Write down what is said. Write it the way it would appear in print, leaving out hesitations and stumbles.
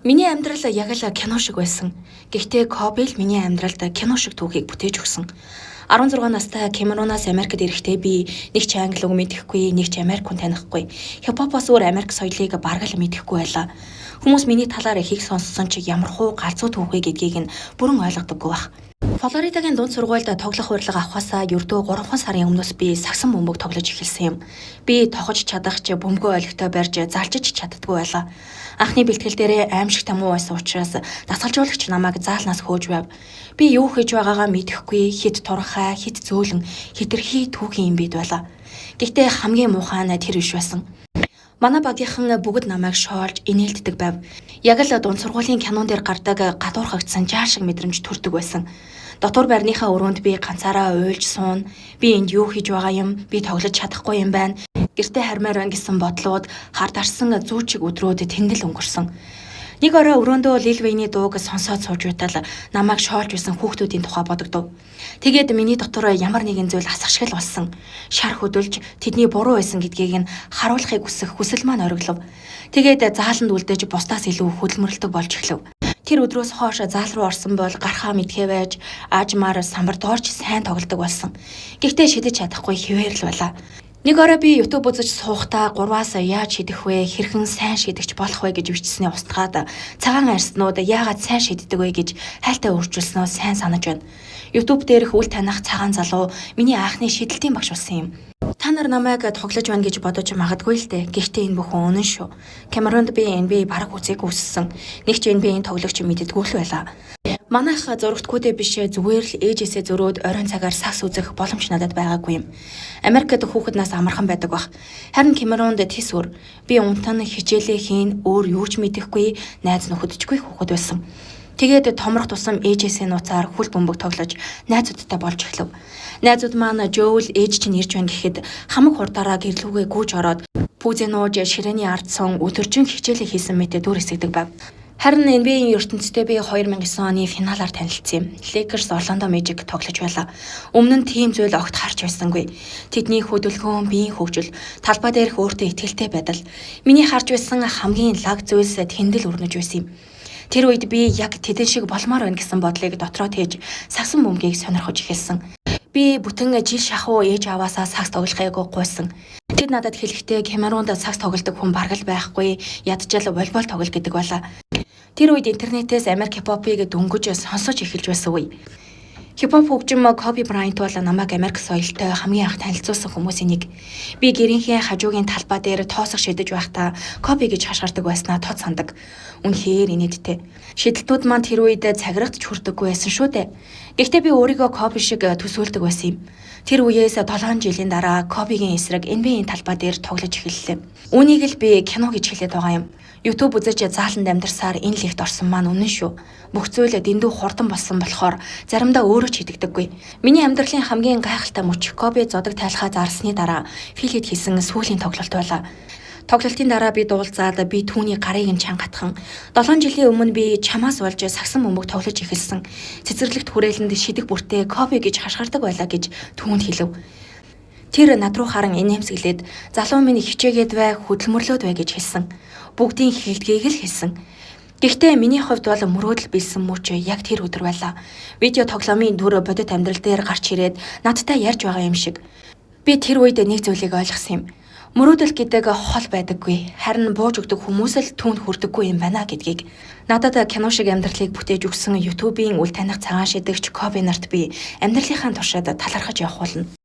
Миний амьдрал яг л кино шиг байсан. Гэхдээ Коби л миний амьдралд кино шиг түүхийг бүтээж өгсөн. 16 настай Камерунаас Америкт ирэхдээ би нэг ч англи үг мэдэхгүй, нэг ч Америк хүн танихгүй. Хипхопоос өөр Америк соёлыг бараг л мэдэхгүй байлаа. Хүмүүс миний талаар ихийг сонссон чи ямар хуу галзуу түүх вэ гэдгийг нь бүрэн ойлгодоггүй байх. Флоридагийн дунд сургуульд тоглох урилга авахаасаа ердөө 3 сарын өмнөөс би сагсан бөмбөг тоглож эхэлсэн юм. Би тохож чадах ч бөмбөгөө олигтой барьж залжиж чаддаггүй байлаа. Анхны бэлтгэл дээрээ аимшигтай муу байсан учраас дасгалжуулагч намайг заалнаас хөөж байв. Би юу хийж байгаагаа мэдэхгүй, хэт турхай, хэт зөөлөн, хэтэрхий түүхийн юм бид байлаа. Гэхдээ хамгийн муухай нь тэр биш байсан. Манай багийнхан бүгд намайг шоолж инээлддэг байв. Яг л дунд сургуулийн кинон дээр гардаг гадуурхагдсан жаар шиг мэдрэмж төрдөг байсан. Дотор байрныхаа өрөөнд би ганцаараа уйлж суун. Би энд юу хийж байгаа юм? Би тоглож чадахгүй юм байна. Гэртээ хармаар байна гэсэн бодлууд хар дарсан зүүчиг өдрүүд тэндэл өнгөрсөн. Нэг орой өрөөндөө Lil Wayne-ий дууг сонсоод сууж байтал намайг шоолж байсан хүүхдүүдийн тухай бодогдов. Тэгээд миний дотор ямар нэгэн зүйл асах шиг л болсон. Шар хөдөлж тэдний буруу байсан гэдгийг нь харуулахыг хүсэх хүсэл маань ориглов. Тэгээд зааланд үлдээж бусдаас илүү хөдөлмөрлөдөг болж эхлэв. Тэр өдрөөс хойш заал руу орсон бол гарахаа мэдхээ байж аажмаар самбар доорч сайн тоглодог болсон. Гэхдээ шидэж чадахгүй хിവэр л байлаа. Нэг орой би YouTube үзэж суухдаа 3-аас яаж шидэх вэ, хэрхэн сайн шидэгч болох вэ гэж бичсэний устгаад цагаан арьснууд яагаад сайн шиддэг вэ гэж хайлтаа өөрчилснөө сайн санаж байна. YouTube дээрх үл таних цагаан залуу миний анхны шидэлтийн багш болсон юм. Та нар намайг тоглож байна гэж бодож магадгүй л дээ. Гэхдээ энэ бүхэн үнэн шүү. Камерунд би NBA бараг үзээгүй өссөн. Нэг ч NBA-ийн тоглогч мэддэггүй л байлаа. Манайх зурагтгүйдээ биш, зүгээр л ээжээсээ зөрөөд оройн цагаар сагс үзэх боломж надад байгаагүй юм. Америкт хүүхэд нас амархан байдаг бах. Харин Камерунд тэс үр. Би унтан хичээлээ хийн, өөр юу ч мэдэхгүй, найз нөхөдчгүй хүүхэд байсан. Тэгээд томрох тусам ээжээсээ нууцаар хөл бөмбөг тоглож найзуудтай болж эхлэв. Найзууд маань Жоул ээж чинь ирж байна гэхэд хамаг хурдаараа гэрлүүгээ гүйж ороод пүүзээ нууж ширээний ард сун өдөржин хичээлээ хийсэн мэтээ дүр хэсэгдэг байв. Харин NBA-ийн ертөнцтэй би 2009 оны финалаар танилцсан юм. Lakers Orlando Magic тоглож байлаа. Өмнө нь тийм зүйл огт харж байсангүй. Тэдний хөдөлгөөн, биеийн хөгжил, талбай дээрх өөртөө итгэлтэй байдал миний харж байсан хамгийн лаг зүйлс тэндэл өрнөж байсан юм. Тэр үед би яг тэдэн шиг болмоор байна гэсэн бодлыг дотроо тээж сагсан бөмбөгийг сонирхож эхэлсэн. Би бүтэн жил шахуу ээж аваасаа сагс тоглохыг гуйсан. Тэд надад хэлэхдээ Камерунд сагс тоглодог хүн бараг л байхгүй, ядчил волейбол тоглол гэдэг байлаа. Тэр үед интернетээс Америк хипхопыг дөнгөж сонсож эхэлж байсан үе. Хипхоп хөгжим Коби Брайант бол намайг Америк соёлтой хамгийн анх танилцуулсан хүмүүсийн нэг. Би гэрийнхээ хажуугийн талбай дээр тоосох шидэж байхдаа Коби гэж хашгирдаг байснаа тод сандаг. Үнэхээр инээдтэй. Шидэлтүүд маань тэр үед цагирагт ч хүрдэггүй байсан шүү дээ. Гэхдээ би өөрийгөө Коби шиг төсөөлдөг байсан юм. Тэр үеэс 7 жилийн дараа Кобигийн эсрэг NBA-ийн талбай дээр тоглож эхэллээ. Үүнийг л би кино гэж хэлээд байгаа юм. YouTube үзэж зааланд амьдарсаар энэ лигт орсон маань үнэн шүү. Бүх зүйл дэндүү хурдан болсон болохоор заримдаа өөрөө ч итгэдэггүй. Миний амьдралын хамгийн гайхалтай мөч Коби зодог тайлхаа зарсны дараа Филид хийсэн сүүлийн тоглолт байлаа. Тоглолтын дараа би дуулзаад би түүний гарыг нь чангатхан 7 жилийн өмнө би чамаас болж сагсан бөмбөг тоглож эхэлсэн. Цэцэрлэгт хүрээлэнд шидэх бүртээ Коби гэж хашгирдаг байлаа гэж түүнд хэлэв. Тэр над руу харан инээмсэглээд залуу минь хичээгээд бай, хөдөлмөрлөөд бай гэж хэлсэн. Бүгдийн хэлдгийг л хэлсэн. Гэхдээ миний хувьд бол мөрөөдөл биелсэн мөч яг тэр өдөр байлаа. Видео тоглоомын дүр бодит амьдрал дээр гарч ирээд надтай ярьж байгаа юм шиг. Би тэр үед нэг зүйлийг ойлгосон юм. Мөрөөдөл гэдэг хол байдаггүй. Харин бууж өгдөг хүмүүс л түүнд хүрдэггүй юм байна гэдгийг. Надад кино шиг амьдралыг бүтээж өгсөн YouTube-ийн үл таних цагаан шидэгч Коби нарт би амьдралынхаа туршид талархаж явах болно.